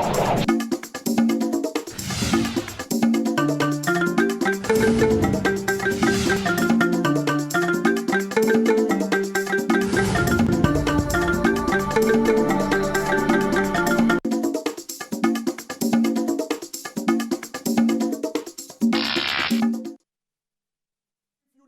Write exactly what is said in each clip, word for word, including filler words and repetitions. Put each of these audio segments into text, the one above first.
You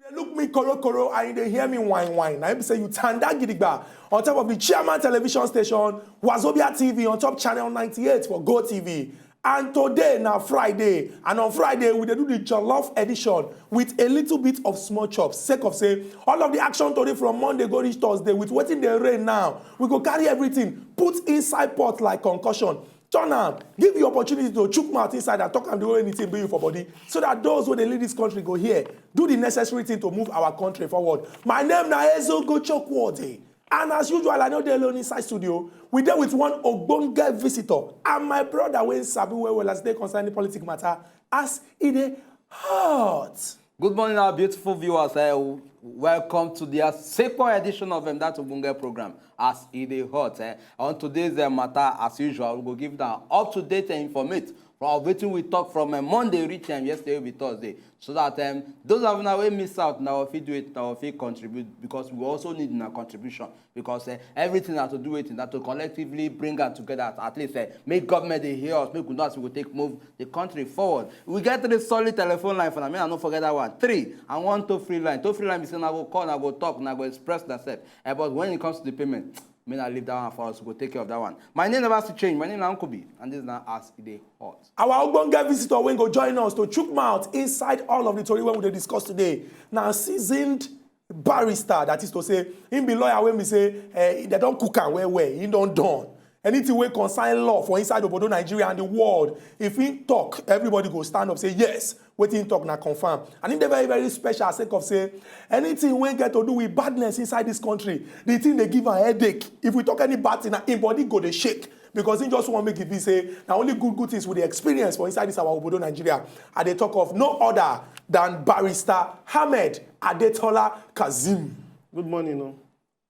dey look me koro koro and you dey hear me whine whine. Na im be say you tanda gidigba on top of the chairman television station, Wazobia T V, on top channel ninety-eight for Go T V. And today na Friday, and on Friday we dey do the jollof edition with a little bit of small chops. Sake of say all of the action tori from Monday go reach Thursday with wetin dey reign now, we go carry everything put inside pot like concussion. Turn am, give you opportunity to chook mouth inside and talk am the way anything be you for body, so that those wey dey lead this country go hear, do the necessary thing to move our country forward. My name na Ezo Gochokwote, and as usual, I no dey alone inside studio. We dey with one ogbonge visitor and my brother wey sabi well well as e dey concern the politic matter, as e dey hot. Good morning, our beautiful viewers. Uh, welcome to the second edition of um, that Ogbonge program, As E Dey Hot. Eh. On today's uh, matter, as usual, we go give them up-to-date and informate from wetin we talk from uh, Monday reach um, yesterday will be Thursday, so that um, those of una wey miss out, na we fit do it, na we fit contribute, because we also need una contribution, because uh, everything na to do wetin, na to collectively bring am together, at, at least uh, make government dey hear us, make we know as we go take move the country forward. We get three solid telephone line for now. Me, I no forget that one. Three, and one toll free line. Toll free line be say na go call, na go talk, na go express yourself. Eh, but when it comes to the payment, me na leave that one for us. We go take care of that one. My name never still change. My name na Uncle B, and this na As E Dey Hot. Our ogbonge visitor wey go join us to chook mouth inside all of the tori wey we dey discuss today na seasoned barrister, that is to say, him be lawyer wey be say eh, dem don cook am well well, him don done. Anything wey concern law for inside obodo Nigeria and the world, if him talk, everybody go stand up say yes, wetin him talk na confirm. And him dey very very special sake of say anything wey get to do with badness inside this country, the thing dey give am headache. If we talk any bad thing, na him body go dey shake, because him just wan make e be say na only good good things we dey experience for inside this our obodo Nigeria. I dey talk of no other than Barrister Ahmed Adetola Kazeem. Good morning, no.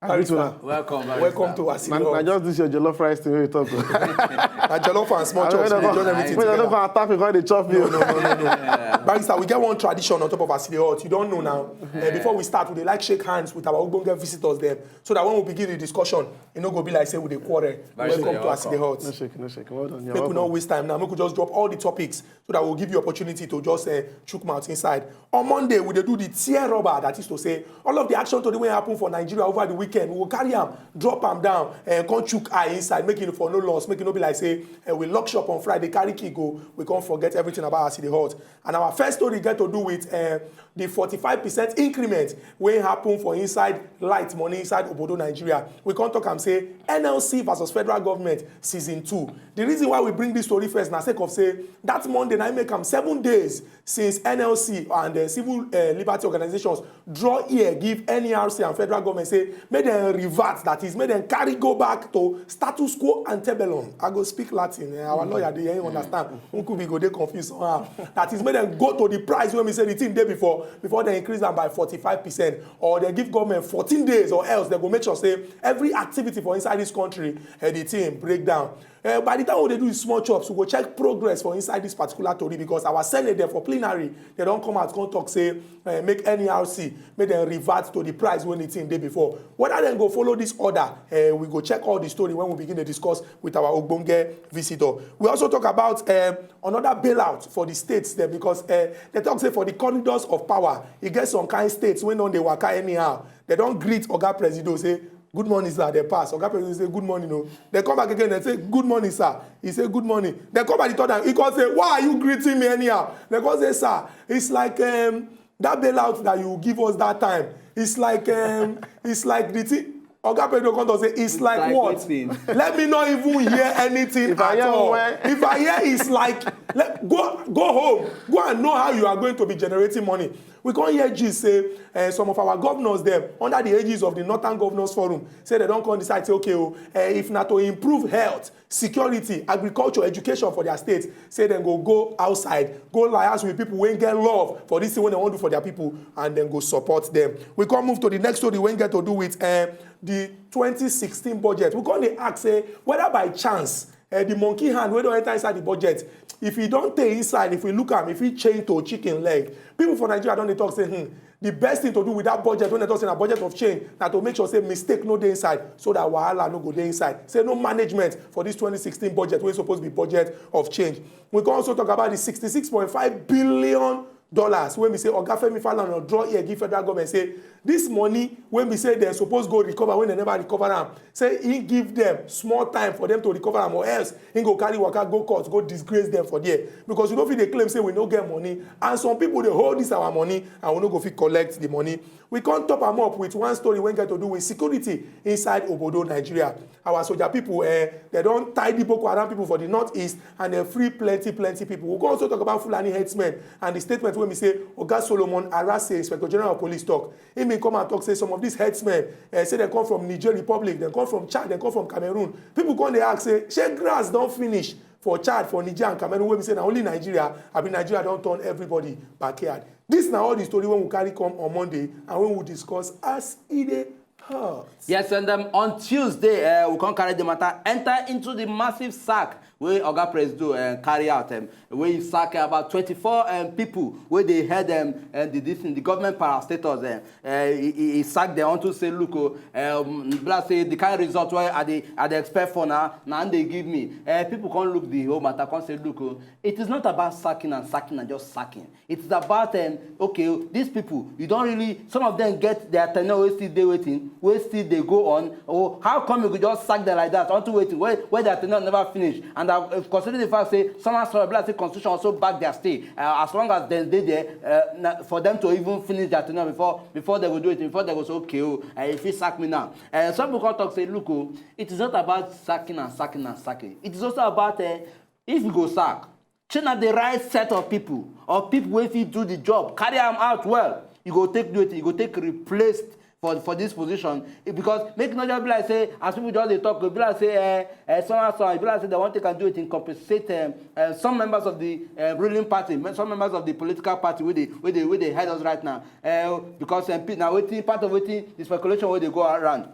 Barrister. Welcome, Barrister. Welcome to As E Dey Hot. Na just this your jollof rice thing wey you talk. Na jollof and small chops, we dey join everything together. Tap it, come dey chop you. No, no, no, no, no. Barrister, we get one tradition on top of As E Dey Hot. You don know now. Eh, before we start, we dey like shake hands with our ogbonge visitors dem, so that when we begin the discussion, e no go be like say we dey quarrel. Barrister, welcome to As E Dey Hot. No shake, no shake. Well done. Make we no waste time now. Make we just drop all the topics so that we'll give you opportunity to just uh, chook mouth inside. On Monday, we dey do the tear rubber, that is to say, all of the action tori wey happen for Nigeria over the weekend, we go carry am, drop am down, and come chook eye inside, make e for no loss, make e no be like say uh, we lock shop on Friday, carry key go, we come forget everything about As E Dey Hot. And our first story get to do with uh, the forty-five percent increment wey happen for inside light money inside obodo Nigeria. We come talk am say N L C versus federal government season two. The reason why we bring this story first na sake of say that Monday na im make am seven days since N L C and uh, civil uh, liberty organizations draw ear give N E R C and federal government say make dem revert, that is, make dem carry go back to status quo ante bellum. I go speak Latin, eh, our lawyer dey here, you understand. Nkubi go dey confused somehow. That is, make dem go to the price wey we say the thing dey before, before dem increase am by forty-five percent, or dem give government fourteen days, or else dem go make sure say every activity for inside this country, eh, the thing break down. Eh, by the time we dey do the small chops, we go check progress for inside this particular tori, because our senate dem for plenary, dem don come out come talk say eh, make N E R C, make dem revert to the price wey the thing dey before. Whether dem go follow this order, eh, we go check all the story when we begin dey discuss with our ogbonge visitor. We also talk about eh, another bailout for the states dem, because eh, dem talk say for the corridors of power, e get some kind states wey no dey waka anyhow. Dem don greet Oga Presido say, "Good morning, sir." Dem pass. Oga Presido say, "Good morning o." Dem come back again, dem say, "Good morning, sir." He say, "Good morning." Dem come by the third time, he come say, "Why are you greeting me anyhow?" Dem come say, "Sir, it's like um, that bailout that you give us that time. It's like um, it's like the thing." Oga Presido come talk say, "It's like what?" Let me not even hear anything at all. If I hear it's like, let, go go home, go and know how you are going to be generating money. We come hear gist say eh, some of our governors dem under the aegis of the Northern Governors Forum say dem don come decide say, okay o, eh, if na to improve health, security, agriculture, education for their state, say dem go go outside, go liaise with people wey get love for this thing wey dem wan do for their people, and dem go support them. We come move to the next story wey get to do with eh, the twenty sixteen budget. We come dey ask say whether by chance Eh, the monkey hand wey don enter inside the budget, if e don tey inside, if we look am, if e change to chicken leg, people for Nigeria don dey talk say, hmm, the best thing to do with that budget, when dem talk say na budget of change, na to make sure say mistake no dey inside, so that wahala no go dey inside. Say no management for this twenty sixteen budget wey suppose be budget of change. We can also talk about the sixty-six point five billion dollars wey be say Oga Femi Falana draw here give federal government, say this money wey be say dem suppose go recover, wey dem never recover am, say he give dem small time for dem to recover am, or else he go carry waka go court, go disgrace dem for there, because we no fit dey claim say we no get money, and some people dey hold this our money and we no go fit collect the money. We come top am up with one story wey get to do with security inside obodo Nigeria. Our soldier people, eh, dem don tie the Boko Haram people for the northeast and dem free plenty, plenty people. We go also talk about Fulani herdsmen and the statement wey be say Oga Solomon Arase, Inspector General of Police, talk. He bin come and talk say some of these herdsmen, eh, say dem come from Niger Republic, dem come from Chad, dem come from Cameroon. People come dey ask say, shey grass don finish for Chad, for Niger and Cameroon, wey be say na only Nigeria, abi Nigeria don turn everybody backyard? This na all the story wey we carry come on Monday and wey we discuss as e dey hot. Yes, and um, on Tuesday, uh, we come carry the matter enter into the massive sack wey Oga Presido uh, carry out, um, wey he sack about twenty-four um, people wey dey head um, uh, the, this thing, the government parastatals. Um, uh, he, he he sack them unto say, look, oh, um, be like say the kind result wey I dey I dey expect for now, na im dey give me. Uh, people come look the whole matter, come say, look, oh, it is not about sacking and sacking and just sacking. It is about, um, okay, these people, you don really, some of them get their tenure wey still dey wetin, wey still dey go on. Oh, how come you go just sack them like that? Unto wetin, where, where their tenure never finish? And uh, considering the fact say some are sorry, like say constitution also back their stay. Uh, as long as dem dey there, uh, na, for them to even finish their tenure before before they go do it, before they go say, okay, oh, uh, if you sack me now. Uh, some people come talk say, look, oh, it is not about sacking and sacking and sacking. It is also about, uh, if you go sack, shey na the right set of people, or people wey fit do the job, carry am out well, you go take do it, you go take replace for for this position. Eh, because make e no just be like say, as people just dey talk, e be like say, eh, eh, somehow, somehow, e be like say dem wan take am do it in compensate, um, uh, some members of the uh, ruling party, me- some members of the political party wey dey wey dey wey dey head us right now. Uh, because um, pe- na wetin, part of wetin the speculation wey dey go around.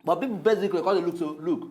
But people basically come dey look, so look,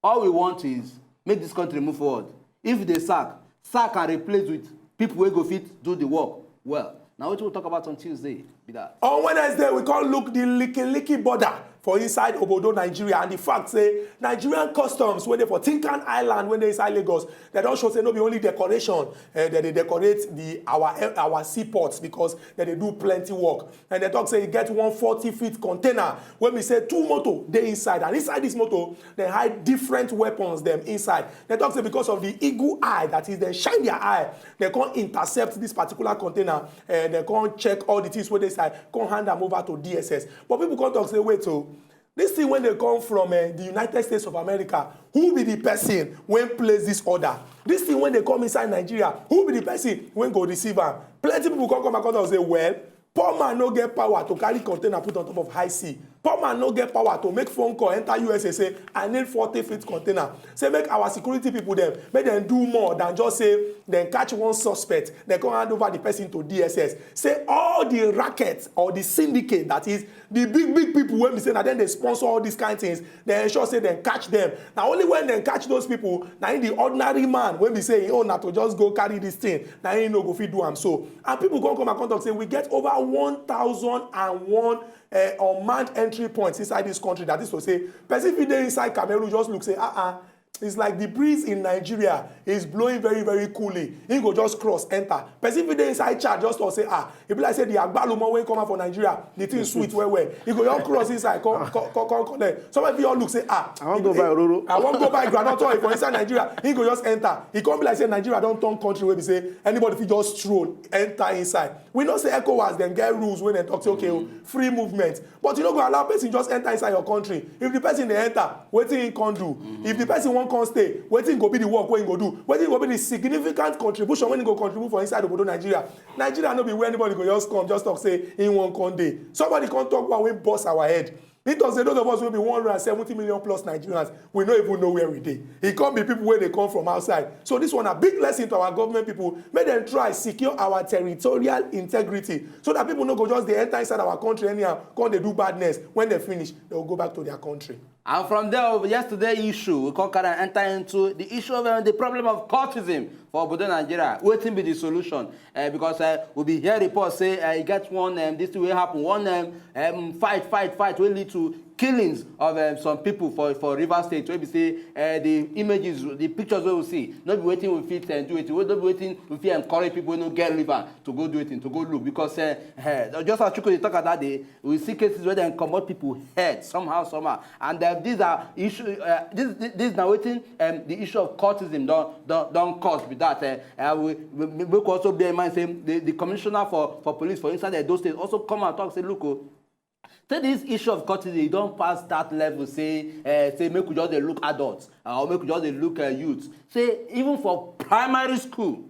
all we want is make this country move forward. If they sack, sack and replace with people wey go fit do the work well. Na wetin we talk about on Tuesday be that. On Wednesday, we come look the licky licky border for inside obodo Nigeria, and the fact say Nigerian customs wey dey for Tinkan Island, wey dey inside Lagos, dem don show say no be only decoration, eh, dem dey decorate the our our seaports, because dem dey do plenty work. And dem talk say e get one forty feet container wey be say two motor dey inside, and inside this motor, dem hide different weapons dem inside. Dem talk say because of the eagle eye, that is, dem shine their eye, dem come intercept this particular container, and dem come check all the things wey dey inside, come hand am over to D S S. But people come talk say, wait, oh, this thing wey dey come from uh, the United States of America, who be the person wey place this order? This thing wey dey come inside Nigeria, who be the person wey go receive am? Plenty people come come back come talk say, well, poor man no get power to carry container put on top of high sea. Poor man no get power to make phone call enter U S A say, I need forty feet container. Say make our security people dem, make dem do more than just say dem catch one suspect, dem come hand over the person to D S S. Say all the racket or the syndicate, that is the big big people wey be say na dem dey sponsor all these kind things, dem ensure say dem catch dem. Na only when dem catch those people, na im the ordinary man wey be say im own na to just go carry this thing, na im no go fit do am so. And people come come and come talk say we get over one thousand and one uh, unmanned entry points inside this country. That is to say, person fit dey inside Cameroon, just look say, ah ah, it's like the breeze in Nigeria is blowing very, very coolly. He go just cross, enter. Person fit dey inside Chad, just to say, ah, e be like say the agbalumo wey come out for Nigeria, the thing sweet well well. He go just cross inside, come, come, come, come, come there. Somebody fit just look say, ah, I wan go buy ororo. I wan go buy groundnut oil for inside Nigeria. He go just enter. E come be like say Nigeria don turn country wey be say anybody fit just stroll, enter inside. We know say ECOWAS dem get rules wey dem talk say, okay, oh, free movement. But you no go allow person just enter inside your country. If the person dey enter, wetin he come do? If the person wan come stay, wetin go be the work wey he go do? Wetin go be the significant contribution wey he go contribute for inside obodo Nigeria? Nigeria no be where anybody go just come, just talk say he wan come dey. Somebody come talk one wey burst our head. He talk say those of us wey be one hundred and seventy million plus Nigerians, we no even know where we dey. E come be people wey dey come from outside. So this one na big lesson to our government people. Make dem try secure our territorial integrity, so that people no go just dey enter inside our country anyhow, come dey do badness. When dem finish, dem go go back to their country. And from there, over yesterday issue, we come carry am enter into the issue of, uh, the problem of cultism for obodo Nigeria. Wetin be the solution? Uh, because, uh, we be hear reports say, uh, e get one, um, this thing wey happen, one, um, um, fight, fight, fight wey lead to killings of, um, some people for, for Rivers State. Wey be say, uh, the images, the pictures wey we see, no be wetin we fit, um, do wetin, no be wetin we fit encourage people wey no get liver to go do wetin, to go look. Because, uh, uh, just as Chuku dey talk am that day, we see cases where dem comot people head somehow, somehow. And, uh, these are issue, uh, this, this, this na wetin, um, the issue of cultism don, don, don cause be that. Uh, uh, we, we, we make we also bear in mind say the, the commissioner for, for police for inside Edo State also come and talk say, look, oh, say this issue of cultism, e don pass that level say, uh, say make we just dey look adults, uh, or make we just dey look, uh, youths. Say even for primary school,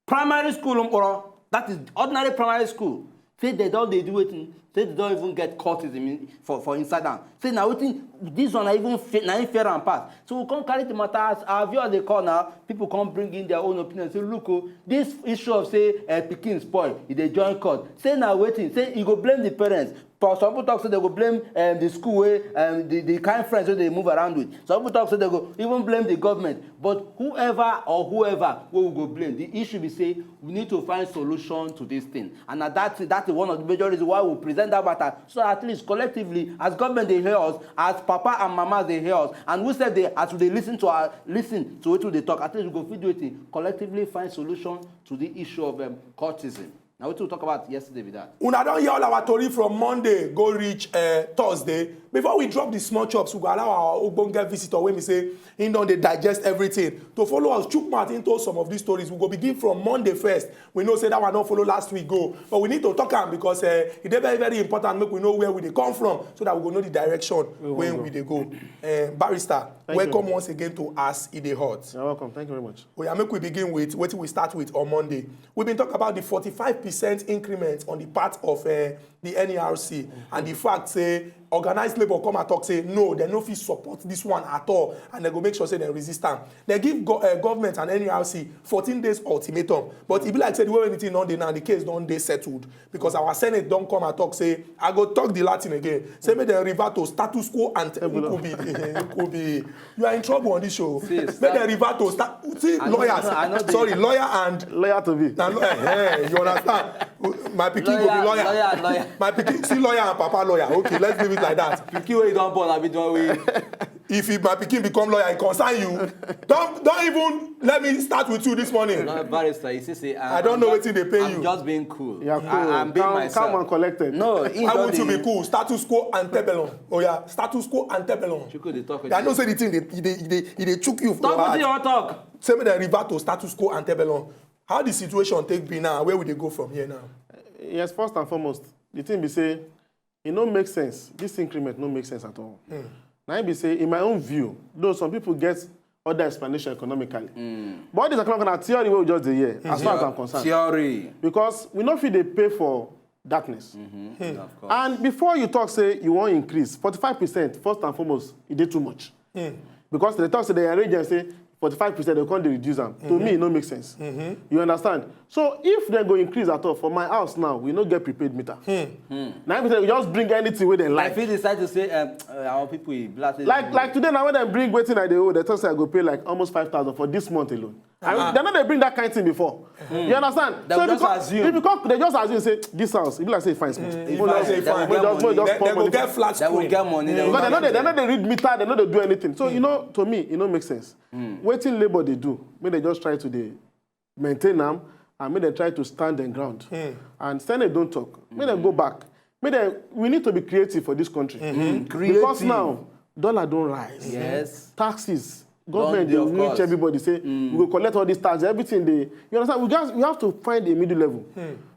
primary school, um, or that is ordinary primary school, say they don dey do wetin, say they don even get cultism in, for, for inside am. Say na wetin, this one na even fa-, na im fair am pass. So we come carry the matter as our viewers dey call now. People come bring in their own opinion. Say, look, oh, this issue of say, uh, pikin spoil, e dey join cult. Say na wetin, say e go blame the parents. For some people talk say they go blame, um, the school wey, um, the, the kind friends wey they move around with. Some people talk say they go even blame the government. But whoever or whoever wey we go blame, the issue be say we need to find solution to this thing. And na that, that is one of the major reasons why we present that matter. So at least collectively, as government dey hear us, as papa and mama dey hear us, and we sef dey, as we dey listen to our, listen to wetin we dey talk, at least we go fit do wetin, collectively find solution to the issue of, um, cultism. Na wetin we talk about yesterday be that. Una don hear all our tori from Monday go reach, eh, Thursday. Before we drop the small chops, we go allow our ogbonge visitor wey be say he don dey digest everything to follow us chook mouth into some of these stories. We go begin from Monday first. We know say that one don follow last week go, but we need to talk am because, eh, e dey very, very important make we know where we dey come from so that we go know the direction wey we dey go. Eh, Barrister, welcome once again to As E Dey Hot. You're welcome. Thank you very much. Oya, make we begin with wetin we start with on Monday. We been talk about the forty-five percent increment on the part of, eh, the N E R C, and the fact say organized labour come and talk say no, dem no fit support this one at all, and dem go make sure say dem resist am. Dem give go-, eh, government and N E R C fourteen days ultimatum, but e be like say the way wey the thing don dey now, the case don dey settled, because our Senate don come and talk say, I go talk the Latin again, say make dem revert to status quo ante, Ebulo. Could be, could be. You are in trouble on this show. See, make dem revert to sta-, see, I know, lawyers. No, I know the sorry, lawyer and lawyer to be. Na law-, eh, eh, you understand? My pikin go be lawyer. Lawyer, lawyer, lawyer. My pikin, see lawyer and papa lawyer. Okay, let's leave it like that. Pikin wey you don born, abi don we. If it, my pikin become lawyer, e concern you. Don't, don't even let me start with you this morning. No, Barrister, you see, say, I don't know wetin dey pain you. I'm just being cool. Yeah, cool. I, I'm being myself. Calm and collected. No, why won't you be cool? Status quo ante bellum. Oh yeah, status quo ante bellum. Chuku dey talk. I know say the thing dey, e dey, e dey, e dey chook you for heart. Talk wetin you wan talk. Say make dem revert to status quo ante bellum. How the situation take be now? Where we dey go from here now? Yes, first and foremost, the thing be say, e no make sense. This increment no make sense at all. Na im be say, in my own view, though some people get other explanation economically, but all this economic na theory wey we just dey hear, as far as I'm concerned. Theory. Because we no fit dey pay for darkness. Of course. And before you talk say you wan increase forty-five percent, first and foremost, e dey too much. Because they talk say they arrange and say forty-five percent, they come dey reduce am. To me, e no make sense. You understand? So if dem go increase at all, for my house now, we no get prepaid meter. Na im be say we just bring anything wey dem like. I fit decide to say, um, uh, our people, e black. Like, like today now, when dem bring wetin I dey owe, they talk say I go pay like almost five thousand for this month alone. I mean, they no dey bring that kind thing before. You understand? So if you come, if you come, they just assume say this house, e be like say e fine small. If I say e fine, dem go get flat screen. Dem go get money. Because they no dey, they no dey read meter, they no dey do anything. So, you know, to me, e no make sense. Wetin labour dey do, make dem just try to dey maintain am, and make dem try to stand dem ground. And Senate don talk, make dem go back. Make dem, we need to be creative for this country. Because now, dollar don rise. Yes. Taxes, government dey reach everybody say we go collect all these taxes, everything dey. You understand? We just, we have to find a middle level.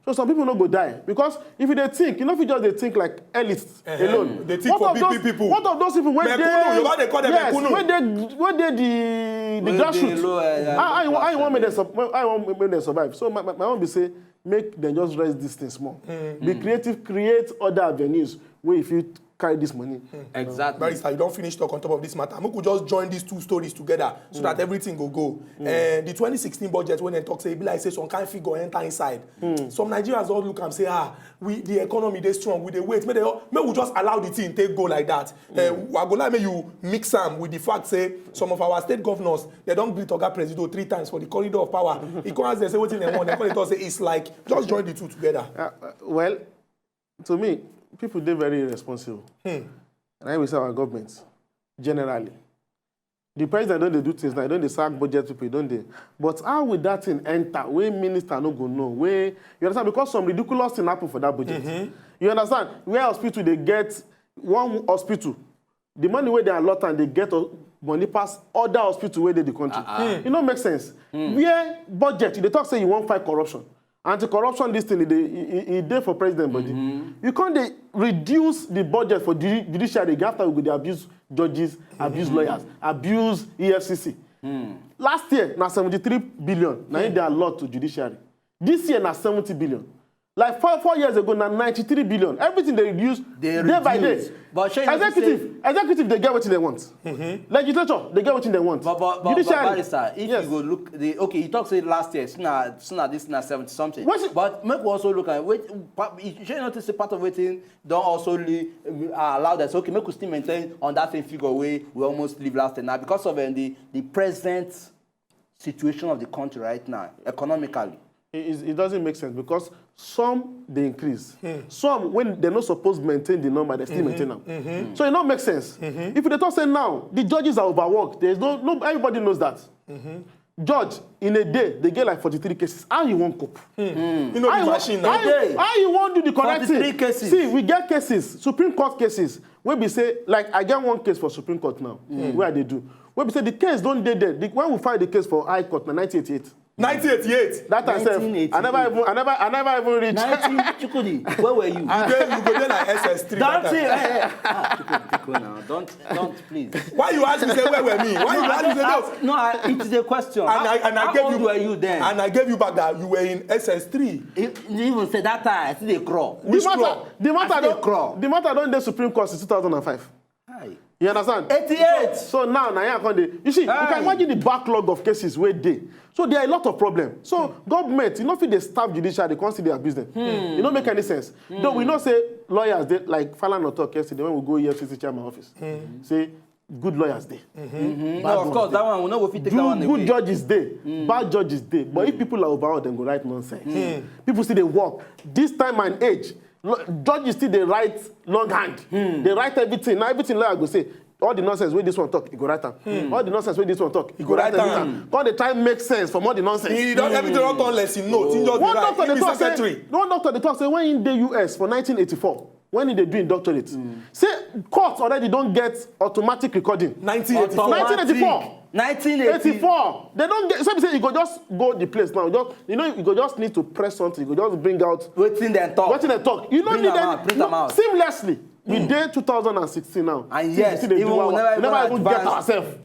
So some people no go die, because if you dey think, you no fit just dey think like elite alone. Dey think for big people. What of those people wey dey, Mekunu, Yoruba dey call them mekunu, wey dey, wey dey the, the grassroots? How, how you wan, how you wan make them sup-, how you wan make them survive? So my, my, my own be say make dem just rest this thing small. Be creative, create other avenues wey you fit carry this money. Exactly. Barrister, you don finish talk on top of this matter. Make we just join these two stories together so that everything go go. And the twenty sixteen budget, when dem talk say e be like say some kind figure enter inside, some Nigerians don look am say, ah, we the economy dey strong, we dey wait, make dem make we just allow the thing take go like that. Eh, I go like make you mix am with the fact say some of our state governors, dem don greet Oga Presido three times for the corridor of power. E come ask dem say wetin dem want, dem come dey talk say it's like, just join the two together. Uh, uh, well, to me, people dey very irresponsible. And I will say our government, generally. The president don dey do things now, e don dey sack budget people, e don dey. But how will that thing enter? Wey minister no go know. Wey, you understand? Because some ridiculous thing happen for that budget. You understand? Where hospital dey get one hospital, the money wey dey allot am dey get o- money pass other hospital wey dey the country. E no make sense. Where budget, you dey talk say you wan fight corruption. Anti-corruption, this thing, e dey e- e- e dey for president body. You come dey reduce the budget for judi- judiciary again after we go dey abuse judges, abuse lawyers, abuse E F C C. Last year na seventy-three billion na im dey allot to judiciary. This year na seventy billion. Like four four years ago na ninety-three billion. Everything dey reduce Dey day by day. Reduce. But shey you know say Executive, executive dey get wetin dem want. Legislature dey get wetin dem want. But but but, but Judiciary. Barrister, if Yes. You go look the okay, you talk say last year, still na still na this na seventy something. Wetin- But make we also look at wait, pa- you shey you notice say part of wetin don also li- uh, allow that say okay, make we still maintain on that same figure wey we almost leave last year now because of um, the the present situation of the country right now economically. It, is- it doesn't make sense because some dey increase. Some when dem no suppose maintain the number, dem still maintain am. So e no make sense. If you dey talk say now the judges are overworked, there is no no everybody knows that. Judge in a day dey get like forty-three cases. How you wan cope? You know How the you, machine how, now. you, how you wan do the correct Forty-three thing? Cases. See, we get cases, Supreme Court cases, wey be say, like I get one case for Supreme Court now, wey I dey do, wey be say the case don dey there. The, when we file the case for High Court na nineteen eighty-eight. nineteen eighty-eight. That time sef, I never even, I never, I never even reach. Nineteen Chukwudi, where were you? You dey, you go dey like S S three that Don't say, time. eh, eh. Ah, Chukwudi, Chukwudi now. Don't, don't please. Why you ask me say where were me? Why you ask me say no? No, I, it is a question. And I, and I How gave old you, were you then? And I gave you back that you were in S S three. You even said that time, I still dey crawl. Which The matter, crawl? the matter, I still don, crawl. The matter don dey Supreme Court since two thousand and five. Hi. You understand? Eighty-eight. So now, na here I come dey. You see, you Hey. can imagine the backlog of cases wey dey. So there are a lot of problems. So government, you no fit dey staff judiciary, come still dey abuse them. E no make any sense. Though we know say lawyers dey, like Falana talk yesterday when we go E F C C chairman office. Say good lawyers dey. Bad No, of ones course, dey. That one we no go fit take that one Good, away. Good judges dey, bad judges dey. But if people are overworked, dem go write nonsense. People still dey work. This time and age, lo- judges still dey write long hand. Dey write everything. Now everything lawyer go say, all the nonsense wey this one talk, e go write am. All the nonsense wey this one talk, e go write write everything. Come dey try make sense from all the nonsense. He don everything don turn lesson note. He just dey One write. doctor He dey be talk say, secretary. One doctor dey talk say when he dey U S for nineteen eighty-four, when he dey do im doctorate, say court already don get automatic recording. nineteen eighty-four. Nineteen eighty-four. Nineteen eighty. Eighty-four. They don get. So be say you go just go the place now. Just, you know, you go just need to press something. You go just bring out Wetin dem talk? Wetin dem talk. You no Bring need am them. Out, print No, am out. Seamlessly. We dey two thousand and sixteen now. And Things yes, still dey even do we well. never We never even even get advance. Ourselves.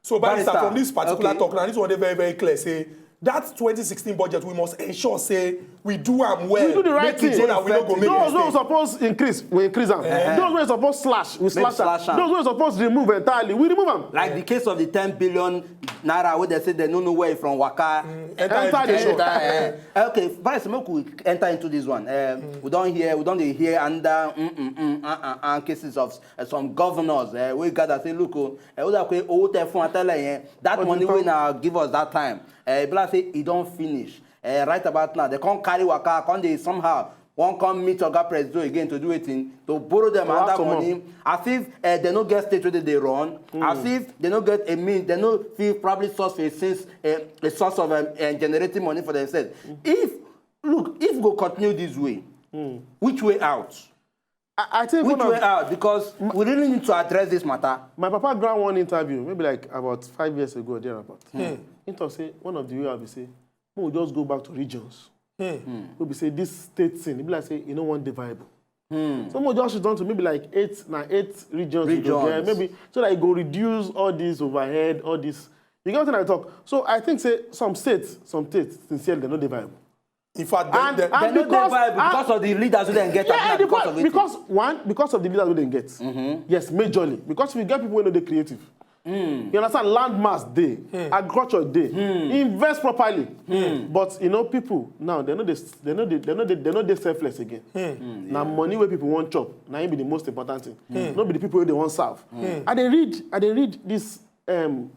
So Barrister, Barrister, from this particular okay. Talk now, this one dey very, very clear. Say that twenty sixteen budget, we must ensure say we do am well. We do the right Make it thing. So that we no go make Those wey mistake. Suppose increase, we increase am. Those wey suppose slash, we slash slash am. am. Those wey suppose remove entirely, we remove am. Like the case of the ten billion naira wey dem say dem no know where e from waka. Enter Enter the education. show. Enter, eh. Okay, Barrister, make we enter into this one. Um, We don hear, we don dey hear under mm, mm, mm, uh, uh, uh, cases of uh, some governors uh, wey gather say, look, oh, uh, Odape, owó tẹ́ fún wa tẹ́lẹ̀ yẹn, that What money you wey talk- Una give us that time, uh, e be like say e don finish. Uh, right about now, dem come carry waka, come dey somehow wan come meet Oga Presido again to do wetin? To borrow dem To ask another for more. Money. As if uh, dem no get state wey dem dey run. As if dem no get a means, dem no fit probably source a sense, a, a source of um, uh, generating money for themselves. If, look, if we go continue this way, which way out? I, I think Which one way of, out? Because we really need to address this matter. My papa grant one interview maybe like about five years ago or thereabout. He talk say one of the way I be say, we just go back to regions. We be say this state thing, e be like say e no wan dey viable. So we just return to maybe like eight, na eight regions we go get, Regions. Maybe so that e go reduce all this overhead, all this. You get wetin I talk? So I think say some states, some states, sincerely, dem no dey viable. In fact, dem, And- dem, and- Dem no dey because- viable because and- of the leaders wey dem get, Yeah, and because of because, wetin? because one, because of the leaders wey dem get. Yes, majorly because if you get people wey no dey creative, you understand, land mass dey, agriculture dey, invest properly. But you know, people now they no dey they no dey they no dey they no dey selfless again. Na money wey people wan chop na im be the most important thing. No be the people wey dey wan serve. I dey read I dey read this um,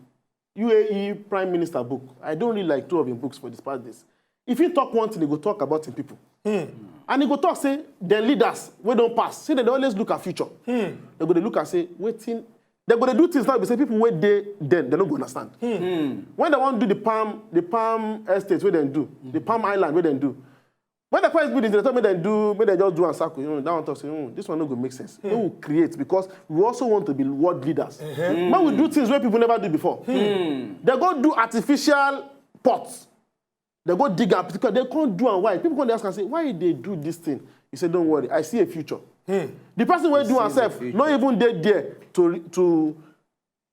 U A E Prime Minister book. I don read like two of im books for this past days. If he talk one thing, he go talk about im people. And he go talk say the leaders wey don pass, say dem dey always look at future. Dem go dey look at say wetin dem go dey do things now be say people wey dey then dem no go understand. When dem wan do the palm the palm estate wey dem do, the palm island wey dem do, when dem first build it, dem talk make dem do make dem just do am circle. You know, that one talk say hmm, this one no go make sense. Make we create because we also want to be world leaders. Make we do things wey people never do before. Dem go do artificial pots. Dem go dig am because dem come do am. Why? People come dey ask am say why you dey do this thing. He say don't worry, I see a future. The person wey do am sef no even dey there to re- to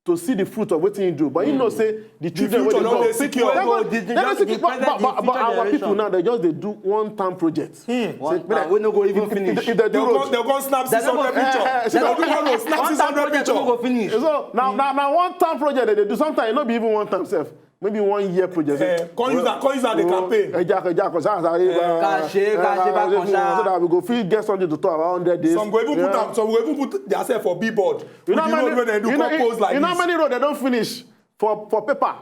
to see the fruit of wetin he do, but he know say the children wey future dey no come dey secure. Dem go- The- dem no the- secure. the But but but but future our people generation. Now they just dey do one time project. One Say, time make wey no go even if- finish. If if dem do Dem go road, dem go snap Dem six no go hundred finish. picture. Eh, Dem no, go do road, snap One six time hundred project no picture. go finish. So now now now one time project dem dey do. Sometimes e no be even one time sef. Maybe one year project. Eh, come use am come use am dey campaign. Ejako ejako sa sa Kashe, kashe, ba, kasha. So that we go fit get something to talk about hundred days. Some go even put Yeah. am some go even put theirself for billboard. You With know the how road many wey dem do you know come pose like you know how this. Many road dem don finish for for paper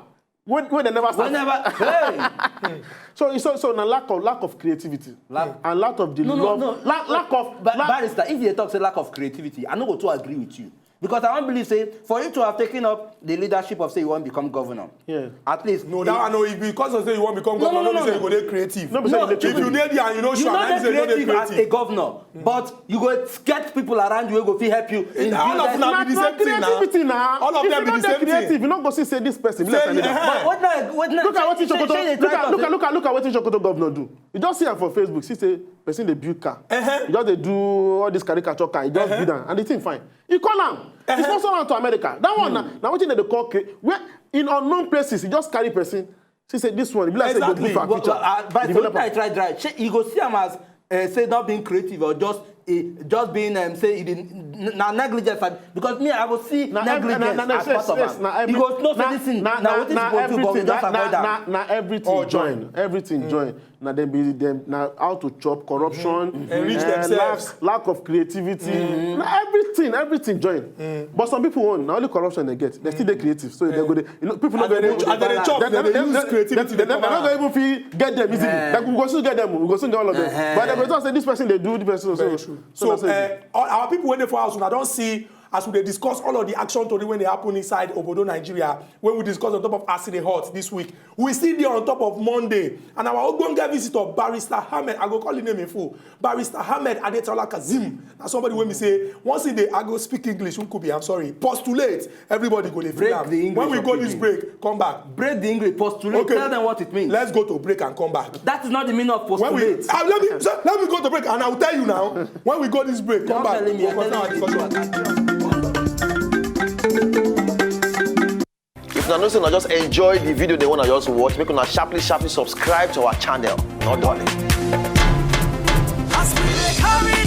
wey wey dem never start. Whenever, hey, So so so na lack of lack of creativity. Lack- And lack of the No, no, love. no. Lack lack of Ba- lack, Barrister, if you dey talk say lack of creativity, I no go too agree with you because I wan believe say for you to have taken up the leadership of say you wan become governor, Yeah. at least No, that one no. If because of say you wan become No, governor, no, no, no, be say no. you go dey creative. No be say you dey If you dey there and you no you sure, no na dey you say you no dey creative as a creative. Governor, but you go get people around you wey go fit help you. In All of building- una be the Na same thing na. creativity na. All of If them you be no the dey same thing. creative, you no go see say this person be like Say, a leader. eh, But what na what na? Look at wetin shey- shey- Sokoto shey dey look try at to look say- at look at look at wetin Sokoto governor do. You just see am for Facebook, see say person dey build car. Uh-huh. You just dey do all this caricature car. You just build am and the thing fine. You call am. You sponsor am to America. That one na na wetin dem dey call cre- where in unknown places you just carry person. See say this one e be like say e go Exactly. good for our Well, future. well, uh, but Develop am. Try try try. Shey you go see am as uh, say not being creative or just uh, just being um, say e dey n- na negligence and because me I go see Na ev- negligence na- na- as yes, part of yes, am. na every- You go know say na- this thing na- na na- wetin na suppose do but we everything just na- avoid na- am. na- na everything All join everything join na dem be dem na how to chop corruption Enrich eh, themselves. lack lack of creativity na everything everything join but some people own na only corruption dem get dem still dey creative so dem go dey you know people no As dem dey go as dem dey chop, dem dem dey dem- use dem- creativity dem- dey dem come no go out. Even fit get them easily Eh. Like we go soon get them we go soon get all of them Eh. But dem go talk say this person dey do this person so Very true. so So, na so e be. uh, all our people wey dey for house, una don see as we dey discuss all of the action tori wey dey happen inside obodo Nigeria, wey we discuss on top of As E Dey Hot this week. We still dey on top of Monday, and our ogbonge visitor, Barrister Ahmed, I go call him name in full, Barrister Ahmed Adetola Kazeem, na somebody wey be say, once e dey, I go speak English, Nkubi, I'm sorry, postulate, everybody go dey feel Break am. the English When we for go this pidgin. Break, come back. Break the English, postulate, Okay. Tell them what it means. Let's go to break and come back. That is not the meaning of When we, postulate. uh, let, me, so, let me go to break and I'll tell you now. When we go this break, come Don't back. tell me, We'll you're continue our telling me. Discussion. If una know say una just enjoy the video dem wey una just watch, make una sharply sharply subscribe to our channel. No dulling. As we dey carry